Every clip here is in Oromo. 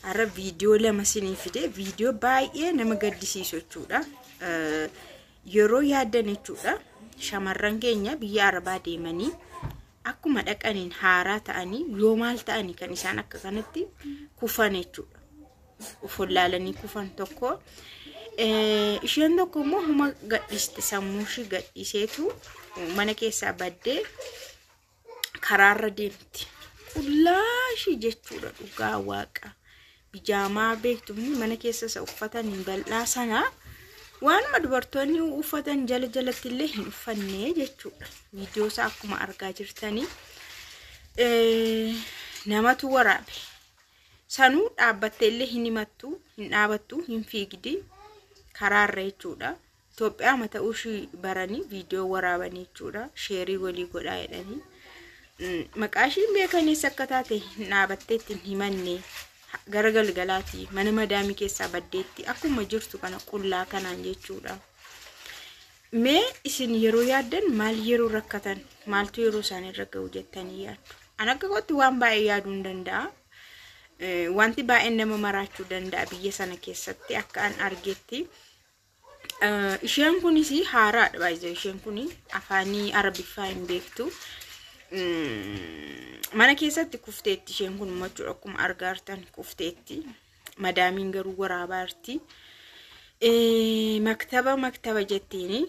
Har'a viidiyoo lama isinii fide, viidiyoo baay'ee nama gaddisiisu jechuudha. Yeroo yaaddan jechuudha, shamarran keenya biyya Arabaa deemanii akkuma dhaqaniin haaraa ta'anii yoo maal ta'anii kan isaan akka kanatti kufan jechuudha. Of wallaalanii kufan tokko. Isheen tokko immoo huma gadhiiste, sammuu ishii gadhiiseetu mana keessaa baddee karaarra deemti. Qullaa ishii jechuudha, dhugaa waaqa. Bijaamaa beektumni mana keessa isa uffatan bal'aa sana, waanuma dubartoonni uffatan jala jalatti illee hin uffanne jechuudha. Viidiyoo isaa akkuma argaa jirtanii namatu waraabe. Sanuu dhaabbattee illee hin himattu, hin dhaabattu, hin fiigdi karaarra jechuudha. Itoophiyaa ta'uu ishii baranii viidiyoo waraabanii jechuudha. Sheerii walii godhaa jedhanii. Maqaa ishiin beekanis akka taate hin dhaabattee ittiin himanne, gara galgalaati mana madaamii keessaa baddeetti akkuma jirtu kana qullaa kanaan jechuudha. Mee isin yeroo yaaddan maal, yeroo rakkatan maaltu yeroo isaan irra ga'u jettanii yaaddu? An akka kootti waan baay'ee yaaduu hin danda'a. Wanti baay'een nama maraachuu danda'a biyya sana keessatti akka an argetti. Isheen kunis haaraadha baay'ee, isheen kun afaanii Arabiffaa hin beektu. Mana keessatti kufteetti isheen kun jechuudha, akkuma argaa jirtan kufteetti. Madaamiin garuu waraabaa jirti. Maktaba maktaba jettiini,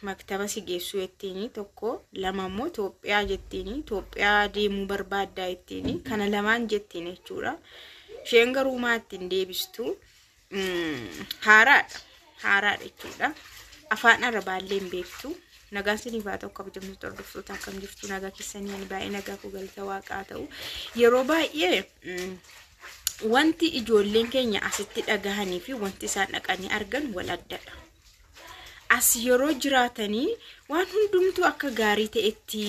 maktaba si geessuu jettiini tokko, lama immoo Itoophiyaa jettiini, Itoophiyaa deemuu barbaaddaa jettiini, kana lamaan jettiin jechuudha. Isheen garuu maa ittiin deebistu, haaraadha. Haaraadha jechuudha. Afaan Arabaallee hin beektu. Nagaan siniif haa ta'u, kabajamtoota hordoftoota, akkam jirtu? Nagaa keessanii? Ani baay'ee nagaa koo, galata waaqaa ta'u. Yeroo baay'ee wanti ijoolleen keenya asitti dhagahanii fi wanti isaan dhaqanii argan wal addadha. As yeroo jiraatanii waan hundumtuu akka gaarii ta'etti,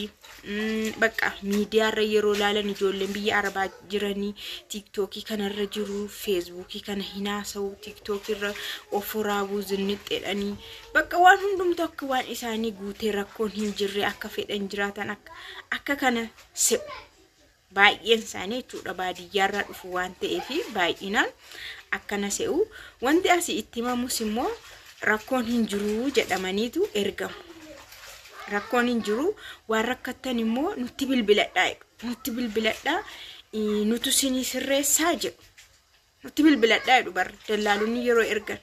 bakka miidiyaarra yeroo ilaalan, ijoolleen biyya Arabaa jiranii TikTokii kanarra jiru, Facebookii kana hin haasa'u, TikTokirra of waraabuu zinnixxeedhanii, bakka waan hundumtuu akka waan isaanii guutee rakkoon hin jirre, akka fedhan jiraatan akka kana se'u. Baay'een isaanii jechuudha, baadiyyaarraa dhufu waan ta'eef baay'inaan akkana se'u. Wanti asii itti himamus immoo rakkoon hin jiru jedhamaniitu ergamu. Rakkoon hin jiru, waan rakkattan immoo nutti bilbiladhaa jedhu. Nutti bilbiladhaa, nutu sinii sirreessaa jedhu. Nutti bilbiladhaa jedhu barra dallaalonni yeroo ergan.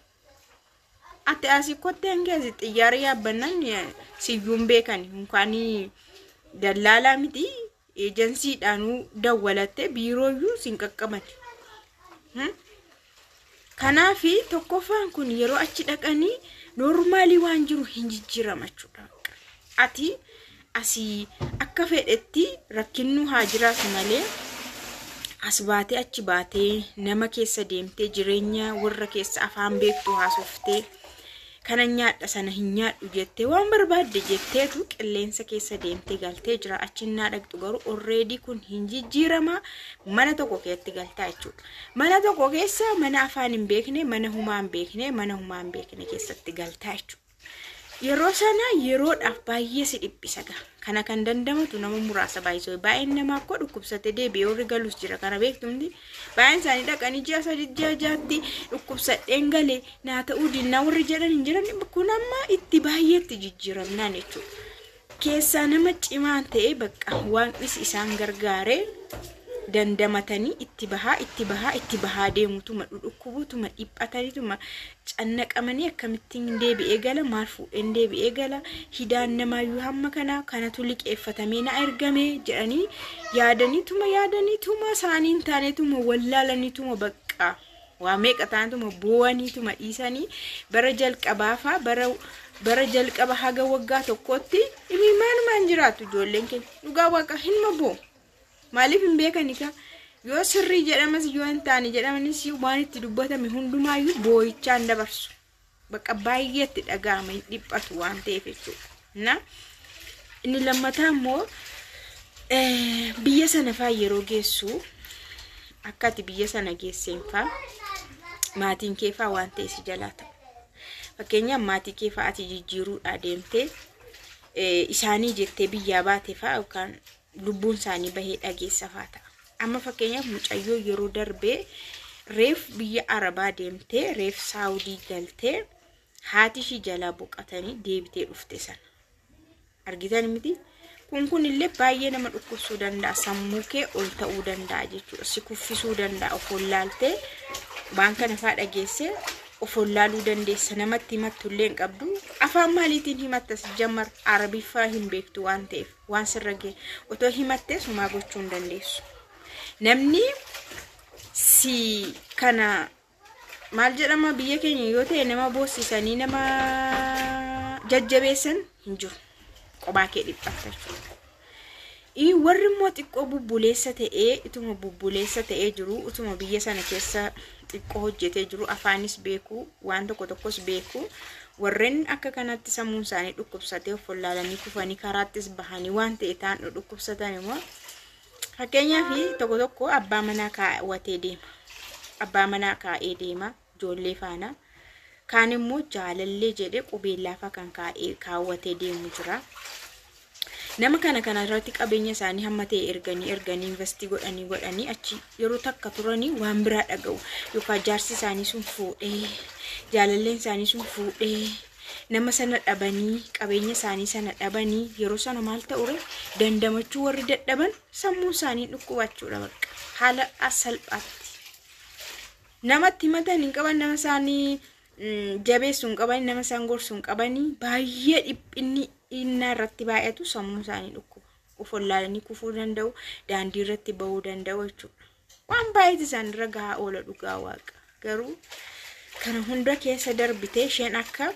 Ati asii kotteen keessa xiyyaara yaabbannaan siyyuun beekan, yookaan dallaalaa miti, eejansiidhaanuu dawwalattee biirooyyuu siin qaqqaban. Kanaafi tokkoffaan kun yeroo achi dhaqanii normalii waan jiru hin jijjiirama jechuudha. Ati asii akka fedhetti rakkinnuu haa jiraatu malee, as baatee achi baatee nama keessa deemtee, jireenya warra keessa afaan beektu haasoftee, kana nyaadha sana hin nyaadhu jettee, waan barbaadde jetteetu qilleensa keessa deemtee galtee jira. Achi innaa dhaqxu garuu already kun hin jijjiirama, mana tokko keessatti galtaa jechuudha. Mana tokko keessa, mana afaan hin beekne, mana humaa hin beekne, mana humaa hin beekne keessatti galtaa jechuudha. Yeroo sana yeroodhaaf baay'ee si dhiphisa gaa. Kana kan dandamatu nama muraasa baay'isoo. Baay'een namaa akkoo dhukkubsatee deebi'ee warri galus jira. Kana beektumti. Baay'een isaanii dhaqanii ji'a 3, ji'a 6tti dhukkubsadheen galee naa ta'uu dinnaa warri jedhan hin jiran. Kun amma itti baay'eetti jijjiiramnaan jechuudha. Keessaa nama cimaa ta'e, bakka waaqnis isaan gargaaree dandamatanii itti bahaa, itti bahaa, itti bahaa deemutuma dhudhukkubutuma dhiphataniituma cannaqamanii, akkamittiin deebi'ee gala, maal fuudheen deebi'ee gala, hidaan namaayyuu hamma kana kanatu liqeeffatamee na ergame jedhanii yaadaniituma, yaadaniituma, isaanii hin taaneetuma wallaalaniituma, bakka waa meeqa taanituma boo'aniituma dhiisanii, bara jalqabaafaa bara jalqaba haga waggaa tokkootti imimaanumaan jiraatu ijoolleen keenya, dhugaa waaqa hinma boo'u. Maaliif hin beekani ka, yoo sirrii jedhamas yoo hin taane jedhamanis waan itti dubbatame hundumaayyuu boo'ichaan dabarsu. Bakka baay'eetti dhaga'ama, hin dhiphatu waan ta'eef jechuudha. Na inni lammataa immoo biyya sana faa yeroo geessu, akka ati biyya sana geesseen faa maatiin kee faa waan ta'e si jalaa ta'u. Fakkeenyaaf maatii kee faa ati jijjiiruudhaa deemtee isaanii jettee biyyaa baate faa, yookaan lubbuun isaanii bahee dhageessa faa ta'a. Amma fakkeenyaaf mucayyoo yeroo darbee Reef biyya Arabaa deemtee, reef Saawudii galtee, haati ishii jalaa boqotanii deebitee dhufte sana. Argitan miti? Kun illee baay'ee nama dhukkubsuu danda'a. Sammuu kee ol ta'uu danda'a jechuudha. Si kuffisuu danda'a. Of wallaaltee waan kana fa'aa dhageessee of wallaaluu dandeessa. Namatti himattu illee hin qabdu. Afaan maaliitiin himattas jammar Arabiffaa hin beektu waan ta'eef waan sirra ga'e otoo himattes homaa gochuu hin dandeessu. Namni si kana maal jedhama biyya keenya yoo ta'e nama boossisanii nama jajjabeessan hin jiru. Qophaa kee dhiphatta jechuudha. Warri immoo xiqqoo bubbuleessa ta'ee ituma bubbuleessa ta'ee jiru, utuma biyya sana keessa xiqqoo hojjetee jiru, afaanis beeku, waan tokko tokkos beeku, warreen akka kanatti sammuun isaanii dhukkubsatee of wallaalanii kufanii karaattis bahanii waan ta'e ta'an dhukkubsatan immoo, fakkeenyaaf tokko tokko abbaa manaa kaawwatee deema. Abbaa manaa kaa'ee deema ijoollee faana. Kaan immoo jaalallee jedhee qubeellaa fa'aa kan kaawwatee deemu jira. Nama kana kana irratti qabeenya isaanii hamma ta'e erganii investii godhanii achi yeroo takka turanii waan biraa dhaga'u. Yookaan jaarsi isaanii sun fuudhee, jaalalleen isaanii sun fuudhee, nama sana dhabanii, qabeenya isaanii sana dhabanii, yeroo sana maal ta'ure dandamachuu warri dadhaban sammuu isaanii dhukkubachuudha bakka haala salphaatti. Namatti himatan hin qaban, nama isaanii jabeessuu hin qaban, nama isaan gorsuu hin qabanii, baay'ee dhiphinni innaa irratti baay'atu sammuu isaanii dhukkuba. Of wallaalanii kufuu danda'u, daandii irratti bahuu danda'u jechuudha. Waan baay'eetu isaan irra gahaa oola dhugaa waaqa. Garuu kana hunda keessa darbitee isheen akka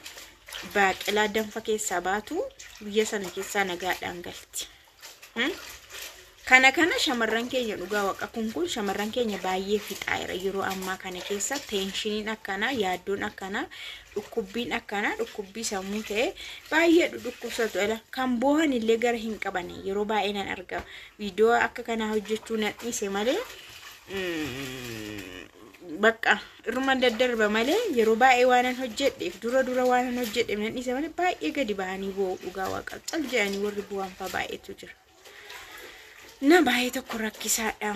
baaqelaa danfa keessaa baatu biyya sana keessaa nagaadhaan galti. Kana shamarran keenya dhugaa waaqa kun shamarran keenya baay'ee fixaayira yeroo ammaa kana keessa teenshiniin akkanaa, yaaddoon akkanaa, dhukkubbiin akkanaa, dhukkubbii sammuu ta'e baay'ee dhukkubsatu. Kan boohan illee gara hin qabane yeroo baay'ee nan arga. Viidiyoo akka kanaa hojjechuu nan dhiise malee bakka irruma daddarba malee yeroo baay'ee waanan hojjedheef dura waanan hojjedheef nan dhiise malee baay'ee gadi bahanii boo'u dhugaa waaqa cal jedhanii warri bu'aan fa'aa baay'eetu jira. Na baay'ee tokko rakkisaadha.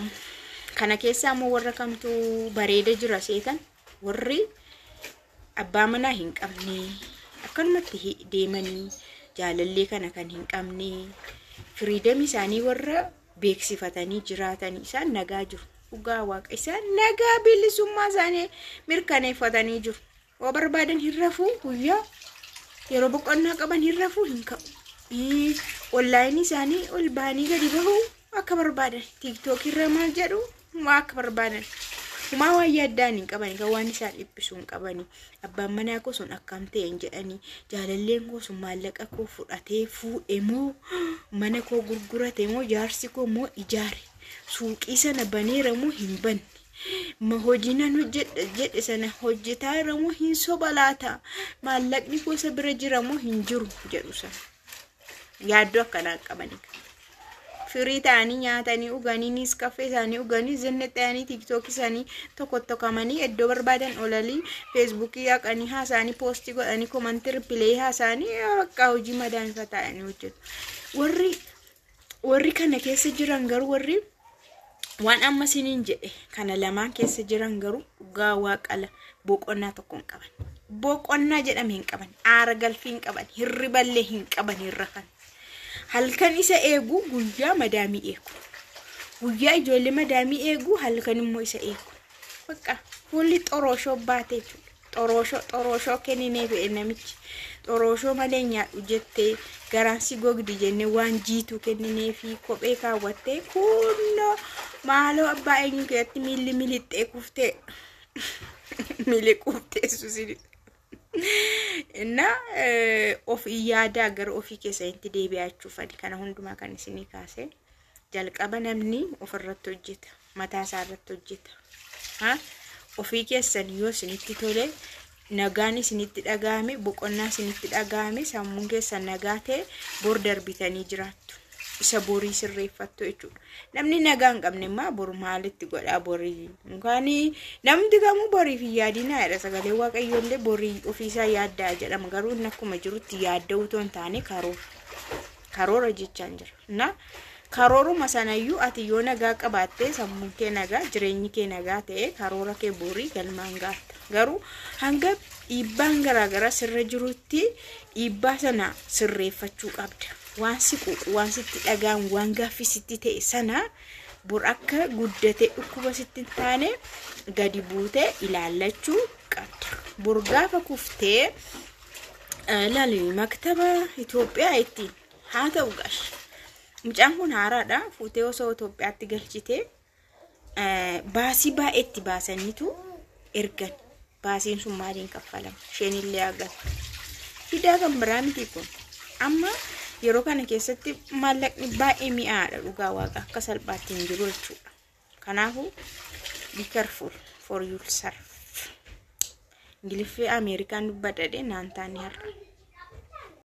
Kana keessa ammoo warra kamtu bareeda jira seetan, warri abbaa manaa hin qabne akkanumatti deemanii jaalallee kana kan hin qabne firiidamii isaanii warra beeksifatanii jiraatanii isaan nagaa jiru. Dhugaa waaqa isaan nagaa bilisummaa isaanii mirkaneeffatanii jiru. Yoo barbaadan hin rafuu, guyyaa yeroo boqonnaa qaban hin rafuu, hin ka'u. Onlaayinii isaanii ol bahanii gadi bahuu akka barbaadan, tiiktookii irra maal jedhu akka barbaadan. Humaa waan yaaddaan hin qabani, kan waan isaan dhiphisuu hin qabani. Abbaan manaa koo sun akkam ta'e hin jedhanii, jaalalleen koo sun maallaqa koo fudhatee fuudhe moo, mana koo gurgurate moo, jaarsi koo moo ijaare, suuqii sana baneera moo hin banne, hojii nan hojjedha jedhe sana hojjetaa jira moo hin soba laata, maallaqni koo isa bira jira moo hin jiru jedhu sana. Yaaddoo akkanaa qabani. Firii ta'anii nyaatanii dhuganii niiskaffee isaanii dhuganii zinnexxanii tiiktookii isaanii tokko tokkamanii iddoo barbaadan oolanii feesbuukii haqanii haasa'anii poostii godhanii komantii ripilee haasa'anii bakka hojii madaanfaa ta'anii hojjetu. Warri kana keessa jiran garuu, warri waan amma isiniin jedhe kana lamaan keessa jiran garuu dhugaa waaqala boqonnaa tokko hin qaban. Boqonnaa jedhame hin qaban. Aara galfii hin qaban. Hirriballee hin qaban, hin rafan. Halkan isa eegu, guyyaa madaamii eegu. Guyyaa ijoollee madaamii eegu, halkan immoo isa eegu. Bakka fuulli xorooshoo baate jechuudha. Xorooshoo kenninee fe'e namichi. Xorooshoo malee nyaadhu jettee garaan si gogdi jennee waan jiituu kenninee fi kophee kaawwattee kunnoo maaloo abbaa eenyu keessatti miilli milixxee kuftee miilli kuftee suusin. Inna ofii yaadaa gara ofii keessanitti deebi'achuuf kana hundumaa kan isinii kaase. Jalqaba namni ofirratti hojjeta, mataa isaa irratti hojjeta. Ofii keessan yoo isinitti tole, nagaan isinitti dhagahame, boqonnaa isinitti dhagahame, sammuun keessan nagaa ta'e, bor darbitanii jiraattu. Isa borii sirreeffattu jechuudha. Namni nagaa hin qabne immoo bor maalitti godhaa borii? Yookaan namni kamuu boriif hin yaadinaa jedha sagalee Waaqayyoo illee, borii ofiisaa yaaddaa jedhama. Garuu inni akkuma jirutti yaadda'uu otoo hin taane karoora. Karoora jechaan jira. Na Karooruma sanayyuu ati yoo nagaa qabaattee, sammuun kee nagaa, jireenyi kee nagaa ta'e, karoora kee borii galmaan gaatta. Garuu hanga dhiibbaan garaagaraa sirra jirutti dhiibbaa sana sirreeffachuu qabda. Waan si quuqu, waan sitti dhaga'amu, waan gaaffii sitti ta'e sana bor akka guddatee dhukkuba sitti hin taane gadi buutee ilaallachuu qabda. Bor gaafa kuftee ilaali, maktaba Itoophiyaa ittiin haa ta'u gash. Mucaan kun haaraadha. Fuutee osoo Itoophiyaatti galchitee baasii baay'eetti baasaniitu ergan. Baasiin sun maaliin kaffalama? Isheen illee agartu. Fidaa kan biraa miti kun. Amma yeroo kana keessatti maallaqni baay'ee mi'aadha, dhugaa waaqa, akka salphaatti hin jiru jechuudha. Kanaafuu be careful for yourself. Ingiliffii Ameerikaan dubbadhadhe naan taane har'a.